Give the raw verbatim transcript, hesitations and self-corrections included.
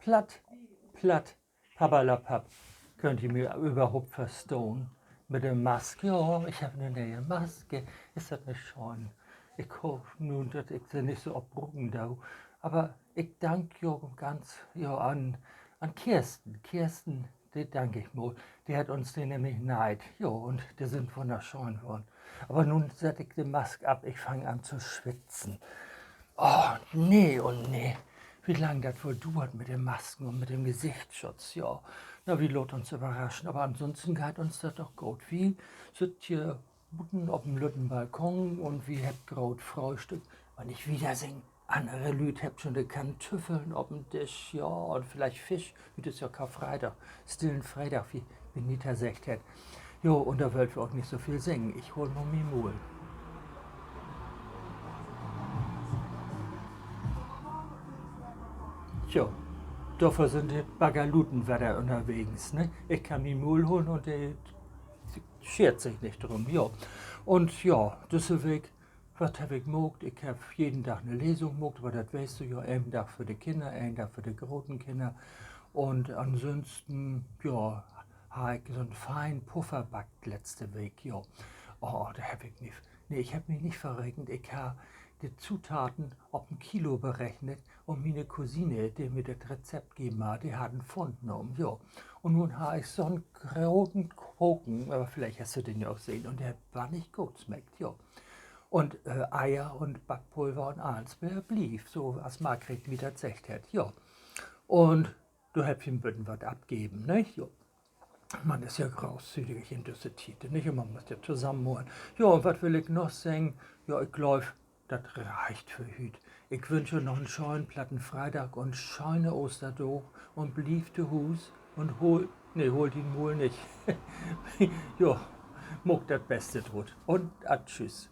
Platt, platt, papperlapapp. Köönt ji mi överhaupt verstahn? Mit de Mask, ja, ik heff 'ne ne'e Mask. Is dat nich schöön? Ik hoop nu, dat ik se nich so oft bruken do. Aver ik dank jo ganz, jo, an, an Kirsten. Kirsten, de dank ik mal. De hett uns de nämlich neiht. Jo, un de sünd wunnerschöön worrn. Aver nu sett ik de Mask af, ik fang an to switzen. Oh, nee un nee. Wo lang dat woll duert mit de Masken un mit den Gesichtsschutz, ja. Na, wi laat uns överraschen, aver ansonsten geiht uns dat doch goot. Wi sitt hier buten op 'n lütten Balkon un wi hebbt groot Fröhstück. Wenn ik wedder seh, annere Lüüd hebbt schon de Kantüffeln op 'n Disch, ja, un villicht Fisch. Hüüt is ja Karfreidag, stillen Freidag, wie Benita seggt hett. Jo, un dor wüllt wi ok nich so veel seggen. Ik hool mal mien Muul. Tjo, dorför sünd de Bagaluten wedder ünnerwegens, ne? Ik kann mien Muul holen un de scheert sik nich drum, jo. Un ja, düsse Week, wat heff ik maakt? Ik heff jeden Dag 'ne Lesung maakt, aver dat weetst du ja, een Dag för de Kinner, een Dag för de groten Kinner. Un ansünsten, ja, harr ik so'n fein Puffer backt letzte Week, jo. Oh, dor heff ik mi, nee, ik heff mi nich verrekent. Ik harr de Zutaten op en Kilo berechnet un miene Cousine, de mi dat Rezept geven harr, de harr en Pfund nahmen, jo. Un nu harr ik so'n groten Koken, aver villicht hest du den ja ok sehn, un de hett bannig goot smeckt, jo. Un, äh, Eier un Backpulver un allens weer bliev, so as Margret mi dat seggt hett, jo. Un dor hebb ik en beten wat afgeven, ne? Jo. Man is ja großzügig in düsse Tiet, nich? Un man mutt ja tosamenhollen. Jo, un wat will ik noch seggen? Jo, ik glööv, dat reckt för hüüt. Ik wünsch jo noch en schönen platten Freidag un schöne Oosterdaag un bliev to Huus un hool, nee, hool dien Muul nich. Jo, maak dat Beste drut un, ah, tschüss.